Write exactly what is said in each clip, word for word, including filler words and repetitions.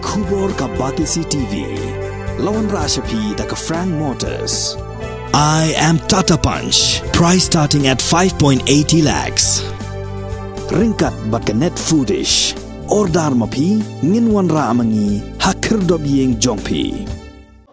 Khubor ka Batesi T V. La wanrah sha phi da ka Frank Motors. I am Tata Punch. Price starting at five point eighty lakhs. Ryngkat bad ka Net Foodish. Order ma phi, ngin wanrah ma ngi ha khyrdop ïing jong phi.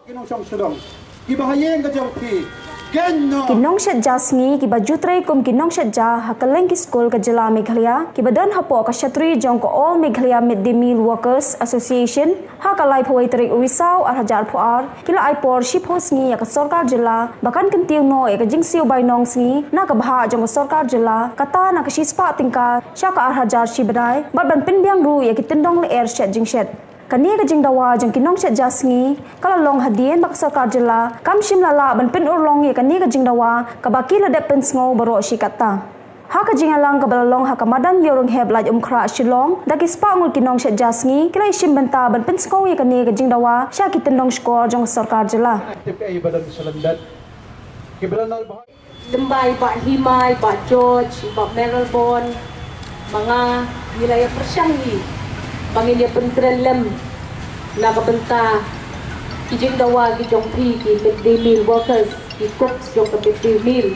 Ki nongshong shnong, ki bahaïing ka jong phi, kynnoh. Ki nongshet ja sngi kiba ju trei kum ki nongshet ja ha kylleng ki skul ka jylla Meghalaya, kiba don hapoh ka shatri jong ka All Meghalaya Mid Day Meal Workers Association, ha ka laiphew wei tarik u Risaw ar hajar arphew ar, ki la ai por shiphew sngi ïa ka sorkar jylla ba kan kyntiew noh ïa ka jingsiew bainong sngi na ka bhah jong ka sorkar jylla, kata na ka shispah tyngka sha ka ar hajar shi bnai, bad ban pynbiang ruh ïa ki tyndong lyer shet jingshet. Kane ka jingdawa jong ki nongshet ja sngi ka la long hadien ba ka sorkar jylla kam shym la lah ban pynurlong ïa kane ka jingdawa kaba ki la dep pynsngew baroh shi katta. Ha ka jingïalang kaba la long ha ka madan Ïewrynghep Laitumkhrah Shillong, da ki spah ngut ki nongshet ja sngi ki la ïashim bynta ban pynsngew ïa kane ka jingdawa sha ki tyndong shkor jong ka sorkar jylla. Tip ei ba don shalyndet. Ki ba la nal ba Lem bad i Bah Hima, i Bah George, i Bah Marylebone, ma nga, ngi la ïa pyrshang hi ba ngin ïa pynkren lem na ka bynta ki jingdawa ki jong phi ki mid day meal workers, ki cooks jong ka mid day meal.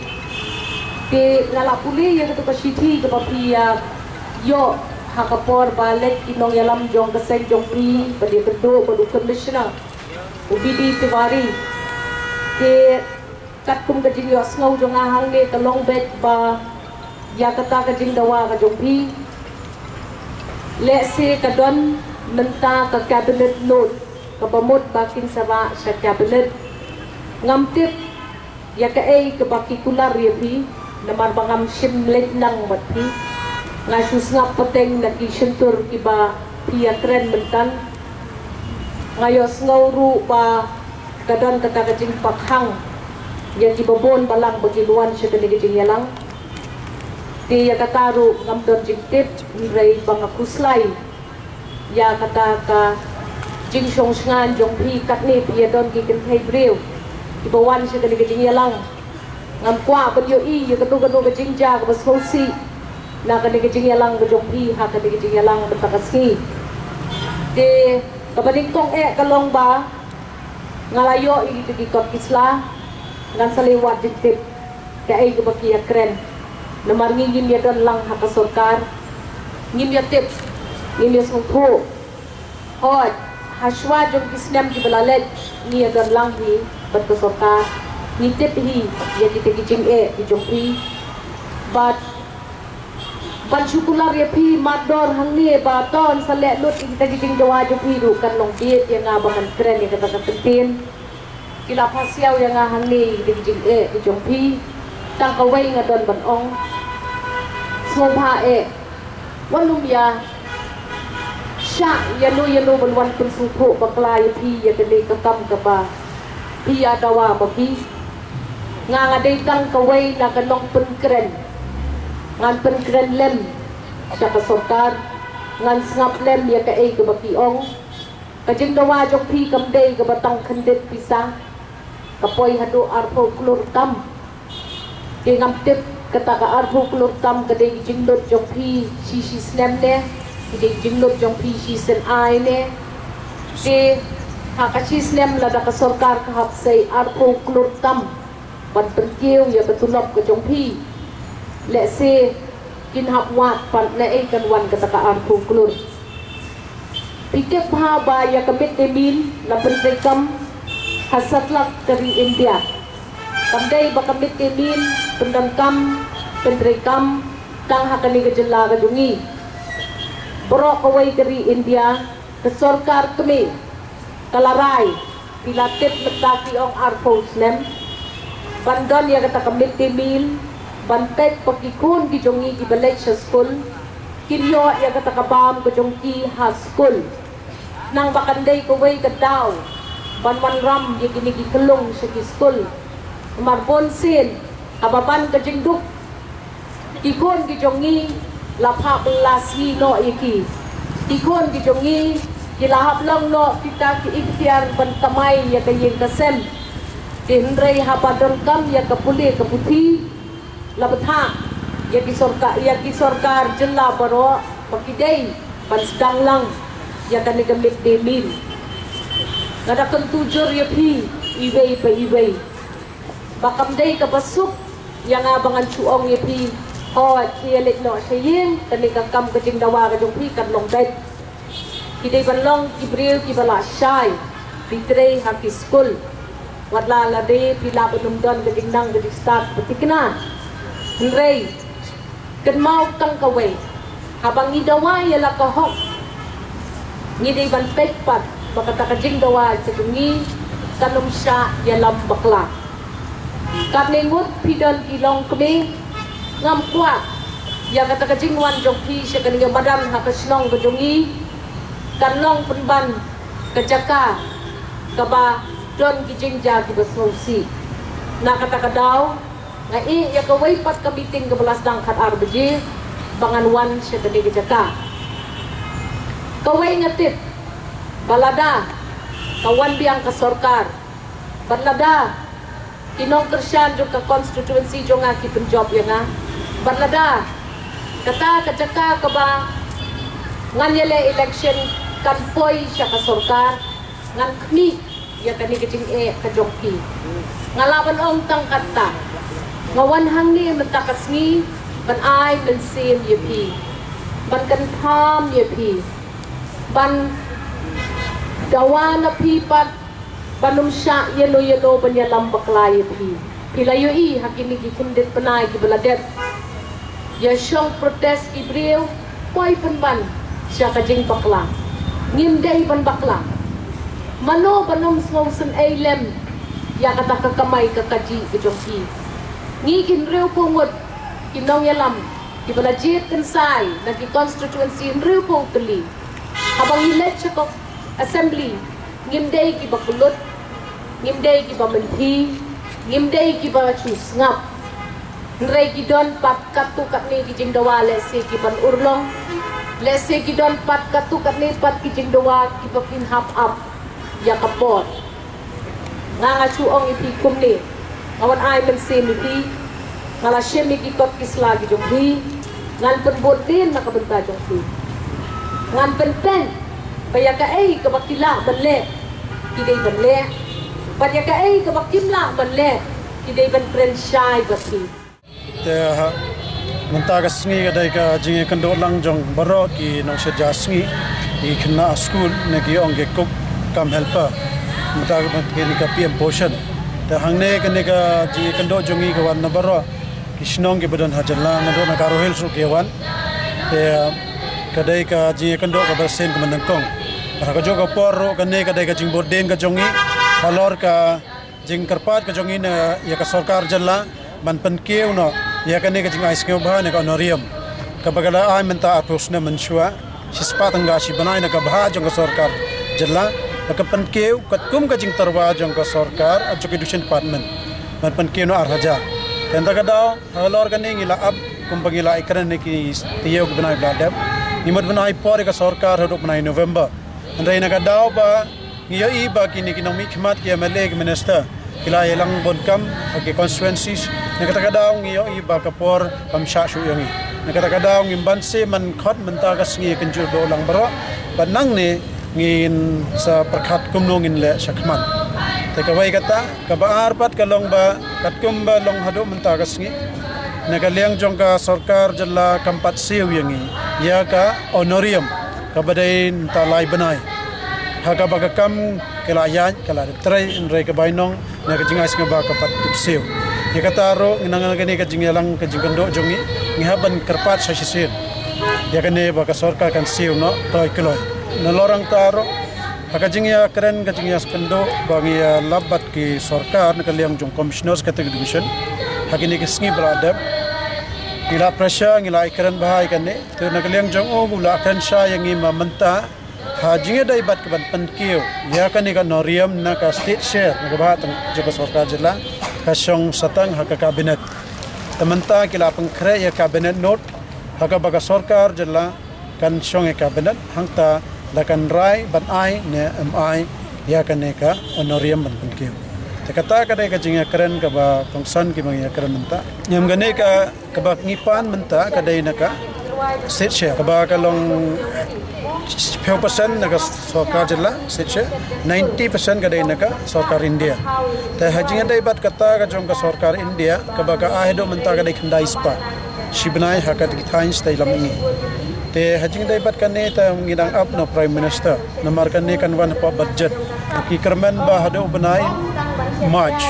Te nga la pule ïa katu ka shithi kaba phi ïa ïoh ha ka por ba leit ki nongïalam jong ka seng jong phi, ba dei kynduh bad u commissioner, u B D Tiwari. Te katkum ka jingïohsngew jong nga hangne ka long beit ba ïa kata ka jingdawa ka jong phi, lehse ka don mynta ka cabinet note kaba mut ba kin sa rah sha cabinet. Ngam tip ïa kaei kaba ki kular ïa phi, namar ba ngam shym leit lang bad phi. Nga shu sngap pateng na ki shyntur kiba phi ïa kren mynta. Nga ïohsngew ruh ba ka don kata ka jingpakhang ïa kiba bun balang ba kin wan sha kane ka jingïalang. Te ïa kata ruh ngam don jingtip, hynrei ba nga khuslai ïa kata ka jingshong shngaiñ jong phi, katne phi ïa don ki kynthei briew kiba wan sha kane ka jingïalang. Ngam kwah ban ïohi ïa kano kano ka jingjia kaba sngewsih na kane ka jingïalang ka jong phi ha kane ka jingïalang mynta ka sngi. Te kaba nyngkong eh ka long ba nga la ïoh ïa kita ki kot ki sla, ngan sa leit wad jingtip kaei kaba ki ïa kren. Namar ngi ngim ïa don lang ha ka sorkar, ngim ïa tip, ngim ïa sngewthuh. Hooid, ha shuwa jong ki snem kiba la leit ngi ïa don lang hi bad ka sorkar, ngi tip hi ïa kita ki jingeh ki jong phi. Bad ban shu kular ïa phi mardor hangne ba to yn sa leh lut ïa kita ki jingdawa jong phi ruh kan long beit ïa nga ba ngan kren ïa kata ka kyntien. Ki la phasiaw ïa nga hangne ïa ki jingeh ki jong phi. Tang kawei nga don ban ong, sngewbha eh, wat nym ïa shah ïano ïano ban wan pynsngewthuh bakla ïa phi ïa kane ka kam kaba phi ïa dawa ma phi. Nga nga dei tang kawei na ka nongpynkren. Ngan pynkren lem sha ka sorkar, ngan sngap lem ïa kaei kaba ki ong. Ka jingdawa jong phi kam dei kaba tang khyndiat pisa, ka poi haduh arphew klur tam. Te ngam tip kata ka arphew klur tam ka dei ka jinglut jong phi shi shi snem ne, ka dei ka jinglut jong phi shi sien ai ne. Te ha ka shi snem lada ka sorkar ka hap sei arphew klur tam ban pynkiew ïa ka tulop ka jong phi, lehse kin hap wad pat naei kan wan kata ka arphew klur. Phi tip bha ba ïa ka mid day meal la pyntreikam ha satlak ka ri India. Kam dei ba ka mid day meal pyndonkam, pyntreikam tang ha kane ka jylla ka jong ngi. Baroh kawei ka ri India, ka sorkar kmie ka la rai, phi la tip mynta ki ong arphew snem, ban don ïa kata ka mid day meal, ban peit ba ki khun ki jong ngi kiba leit sha skul kin ïoh ïa kata ka bam ka jong ki ha skul. Nang ba kan dei kawei ka daw ban wanrah ïa kine ki khyllung sha ki skul. Namar bun sien haba ban ka jingduk, ki khun ki jong ngi la phah bylla sngi noh ïa ki. Ki khun ki jong ngi ki la hap long noh kita ki ikhtiar ban kamai ïa ka ïing ka sem. Te hynrei haba donkam ïa ka pule ka puthi, la bthah ïa ki sorkar, ïa ki sorkar jylla baroh ba ki dei ban sdang lang ïa kane ka midday meal. Nga da kyntu jur ïa phi iwei pa iwei ba kam dei kaba suk ïa nga ba ngan shu ong ïa phi, hooid, phi ïa leit noh sha ïing, kane ka kam ka jingdawa ka jong phi kan long beit. Ki dei ban long ki briew kiba la shai, phi trei ha ki skul. Wat la lade phi lah ban ym don ka jingnang ka jingstad ba thikna. Hynrei kynmaw tang kawei, haba ngi dawa ïa la ka hok, ngi dei ban peit pat ba kata ka jingdawa jong ngi kan ym shah ïalam bakla. Katne ngut phi don ki longkmie, ngam kwah ïa kata ka jingwan jong phi sha kane ka madan ha ka shnong ka jong ngi kan long pynban ka jaka kaba don ki jingjia kiba sngewsih. Na kata ka daw, nga ïeh ïa kawei pat ka meeting kaba la sdang khatar baje ba ngan wan sha kane ka jaka. Kawei nga tip ba lada ka wan biang ka sorkar, bad lada ki nongkyrshan jong ka constituency jong nga ki pynjop ïa nga, bad lada kata ka jaka kaba ngan ïaleh election kan poi sha ka sorkar, ngan khmih ïa kane ka jingeh ka jong phi. Nga lah ban ong tang kata, nga wan hangne mynta ka sngi ban ai mynsiem ïa phi, ban kynpham ïa phi, ban dawa na phi pat ban ym shah ïano ïano ban ïalam bakla ïa phi. Phi la ïohi ha kine ki khyndiat bnai kiba la dep, ïa shong protest ki briew poi pynban sha ka jingbakla. Ngim dei ban bakla. Mano ban ym sngewsynei lem ïa kata ka kamai ka kajih ka jong phi? Ngi ki hynriewphew ngut ki nongïalam kiba la jied kynsai na ki constituency hynriewphew tylli, haba ngi leit sha ka assembly, ngim dei kiba kyllut, ngim dei kiba mynthi, ngim dei kiba shu sngap. Hynrei ki don pat katto katne ki jingdawa, lehse ki ban urlong, lehse ki don pat katto katne pat ki jingdawa kiba pynhap ap ïa ka por. Nga, nga shu ong ïa phi kumne, nga wan ai mynsiem ïa phi. Nga la shim ïa ki kot ki sla ki jong phi. Ngan pynbud dien na ka bynta jong phi. Ngan pynpeng ba ïa kaei kaba ki lah ban leh, ki dei ban leh, bad ïa kaei kaba kim lah ban leh, ki dei ban kren shai bad phi. Te ha mynta ka sngi ka dei ka jingïakynduh lang jong baroh ki nongshit jar sngi, ki khynnah skul ne ki ong ki cook cum helper. Mynta ka, kane ka P M Poshan. Te hangne kane ka jingïakynduh jong ngi ka wan na baroh ki shnong kiba don ha jylla, naduh na Garo Hills ruh ki wan. Te ka dei ka jingïakynduh kaba sien kaba nyngkong. Ha kajuh ka por ruh kane ka dei ka jingbud dien ka jong ngi halor ka jingkyrpad ka jong ngi na ïa ka sorkar jylla ban pynkiew noh ïa kane ka jingai sngewbha ne ka honorarium, kaba ka la ai mynta arphew snem mynshuwa, shispah tyngka shi bnai na ka bhah jong ka sorkar jylla, ba ka pynkiew katkum ka jingtyrwa jong ka sorkar, jong ka Education Department, ban pynkiew noh ar hajar. Te mynta ka daw halor kane ngi la ap, kumba ngi la ïakren ha ki taïew ki bnai ba la dep, ngi mut ban ai por ïa ka sorkar haduh bnai November. Hynrei na ka daw ba ngi ïohi ba kine ki nongmihkhmat, ki M L A, ki minister, ki la ïalang bun kam ha ki constituencies, na kata ka daw ngi ïohi ba ka por kam shah shuh ïa ngi. Na kata ka daw ngim banse man khot mynta ka sngi ïakynduh lang baroh, bad nangne ngin sa pyrkhat kumno ngin leh shakhmat. Te kawei kata, kaba ar pat ka long ba katkum ba long haduh mynta ka sngi, na ka liang jong ka sorkar jylla kam pat siew ïa ngi ïa ka honorarium, kaba dei mynta lai bnai. Ha kaba ka kam ka la ïaid, ka la dep trei, hynrei ka bainong na ka jingai sngewbha ka pat dep siew. Ïa kata ruh ngi, na kane ka jingïalang ka jingkynduh jong ngi, ngi hap ban kyrpad sa shisien ïa kane ba ka sorkar kan siew noh kloi kloi. Nalor hangta ruh, ha ka jingïakren, ka jingïakynduh ba ngi ïalap bad ki sorkar na ka liang jong Commissioner Secretary Education ha kine ki sngi ba la dep, ngi la pressure, ngi la ïakren bha ïa kane. Te na ka liang jong u, u la kren shai ïa ngi ba mynta ha jingïadei bad ka ban pynkiew ïa kane ka honorarium na ka state share, na ka bhah tang jong ka sorkar jylla, ka shong sa tang ha ka cabinet. Te mynta ki la pynkhreh ïa cabinet note ha kaba ka sorkar jylla kan shong ïa cabinet, hangta la kan rai ban ai ne em ai ïa kane ka honorarium ban pynkiew. Te kata ka dei ka jingïakren kaba kongsan kiba ngi ïakren mynta. Ngim, kane ka, kaba ngi pan mynta ka dei na ka state share, kaba ka long Phew percent na ka sorkar jylla, shisha ninety percent ka dei na ka sorkar India. Te ha jingïadei bad kata ka jong ka sorkar India, kaba ka ai haduh mynta ka dei khyndai spah shi bnai ha ka dei thaiñ shatei lam ngi. Te ha jingïadei bad kane te ngi dang ap na u Prime Minister. Namar kane kan wan hapoh budget. Ki kyrmen ba haduh u bnai March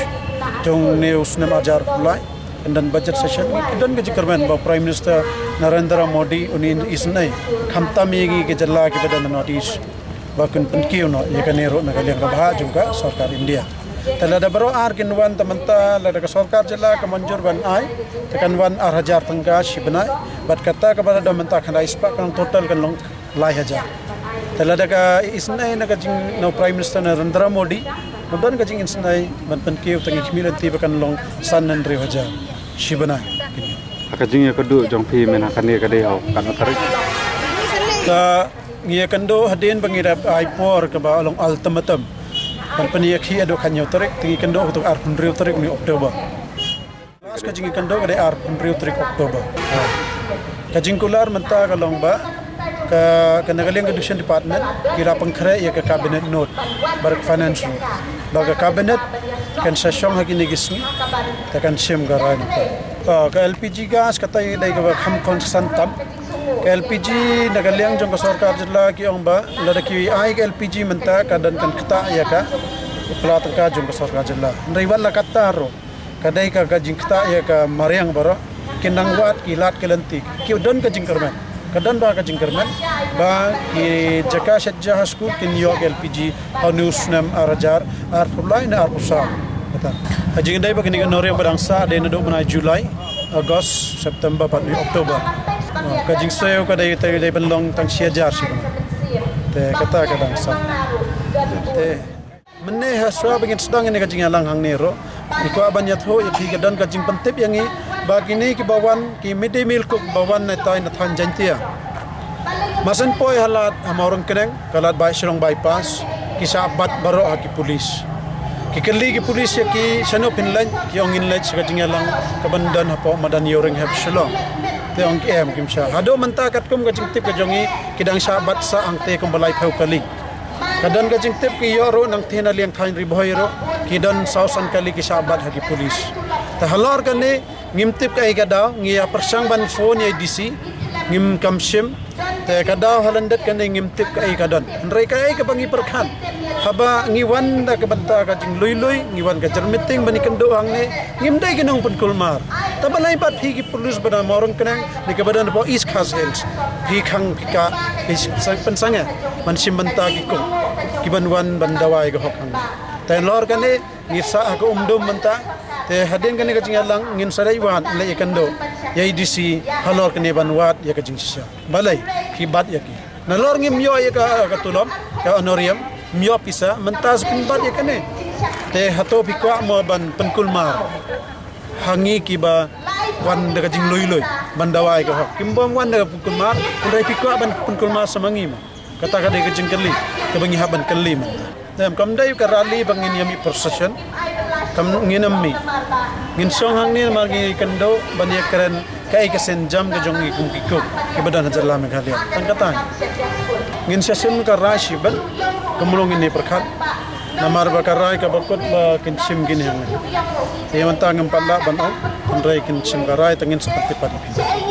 jong une u snem ar hajar arphew lai, kan don budget session. Ki don ka jingkyrmen ba u Prime Minister Narendra Modi un isynei khamtam ïa ngi ki jylla kiba don ha North East, ba kin pynkiew noh ïa kane ruh na ka liang kaba hap jong ka sorkar India. Te lada baroh ar kin wan, te mynta lada ka sorkar jylla ka mynjur ban ai, te kan wan ar hajar tyngka shi bnai. Bad kata kaba la don mynta khyndai spah, kan long total, kan long lai hajar. Te lada ka isynei na ka jing, na u Prime Minister Narendra Modi, ngi don ka jingisynei ban pynkiew, te ngi khmih lynti ba kan long san ne hynriew hajar shi bnai. Ha ka jingïakynduh jong phi mynta, kane ka dei ha katno tarik? Ka ngi ïakynduh hadien ba ngi dep ai por kaba long ultimatum ban pynïakhih haduh khathynñiew tarik, te ngi kynduh haduh arphew hynriew tarik une u October. Last ka jingïakynduh ka dei arphew hynriew tarik October. Ka jingkular mynta ka long ba ka, ka na ka liang ka Education Department ki la pynkhreh ïa ka cabinet note bad ka finance note, ba ka cabinet kan sa shong ha kine ki sngi, te kan shim ka rai na ka. Ah, ka L P G gas kata ka dei kaba kham khon san tam. Ka L P G na ka liang jong ka sorkar jylla ki ong ba lada ki ai ka L P G mynta, ka don kan ktah ïa ka pla tyngka jong ka sorkar jylla. Hynrei wat la katta ruh, ka dei ka, ka jingktah ïa ka mariang baroh. Kin nang wad, ki lad ki lynti, ki don ka jingkyrmen. Ka don ba ka jingkyrmen ba ki jaka shet ja ha skul kin ïoh ka L P G ha une u snem ar hajar arphew lai ne arphew saw. Kata. Ha jingdei ba kine ki nongrim ba dang sah dei naduh bnai July, August, September bad une u October. Ka jingsiew ka dei, dei, dei ban long tang shi hajar shi bnai. Te kata ka dang sah. Te mynne ha shuwa ba ngin sdang ïa ka jingïalang hangne ruh, ngi kwah ban ïathuh ïa phi, ka don ka jingpyntip ïa ngi ba kine kiba wan, ki midday meal cook ba wan na tai na thaiñ Jaintia, masan poi ha lad ha Mawryngkneng, ka lad bai Shillong bypass, ki shah bat baroh ha ki pulis. Ki kylli ki pulis ïa ki, shano phin leit, ki ong ngin leit sha ka jingïalang kaban don hapoh madan Ïewrynghep Shillong. Te ong ki em, kim shah. Haduh mynta katkum ka jingtip ka jong ngi, ki dang shah bat sah hangtei kumba laiphew kali. Ka don ka jingtip ki ïoh ruh nangtei na liang thaiñ Ri Bhoi ruh, ki don saw san kali ki shah bat ha ki pulis. Te halor kane, ngim tip kaei ka daw, ngi ïa pyrshang ban phone ïa i D C, ngim kam shim. Te ka daw ha lyndet kane ngim tip kaei ka don. Hynrei kaei kaba ngi pyrkhat, haba ngi wan da ka bynta ka jinglui lui, ngi wan ka jar meeting ban ïakynduh hangne, ngim dei ki nongpynkulmar. Te balei pat phi ki pulis ba na Mawryngkneng, ne kiba don hapoh East Khasi Hills, phi khang phi kah, phi pynsang, pynsangeh ban shim bynta ki cook kiban wan ban dawa ïa ka hok hangne. Te halor kane, ngi sah ha ka Umdum mynta. Te hadien kane ka jingïalang ngin sa leit wad, leit ïakynduh ïa i D C halor kane ban wad ïa ka jingshisha. Balei ki bat ïa ki? Nalor ngim ïoh ïa ka, ka tulop, ka honorarium, ngim ïoh pisa, mynta sa kin bat ïa kane. Te hato phi kwah mo ban pynkulmar ha ngi kiba wan da ka jinglui lui ban dawa ïa ka hok? Kim bym wan da ka pynkulmar, hynrei phi kwah ban pynkulmar sa ma ngi mo? Kata ka dei ka jingkylli kaba ngi hap ban kylli mynta. Em, kam dei ka rally ba ngin ïa mih procession. Kam, ngin ym mih. Ngin shong hangne namar ngi kynduh ban ïakren kaei ka sienjam ka jong ngi kum ki cook kiba don ha jylla Meghalaya. Tang kata. Ngin sa shim ka rai shibun, kumno ngin ïa pyrkhat. Namar ba ka rai kaba kut ba kin shim kine hangne. Te mynta ngim pat lah ban ong, hynrei kin shim ka rai, te ngin sa pyntip pat ïa phi.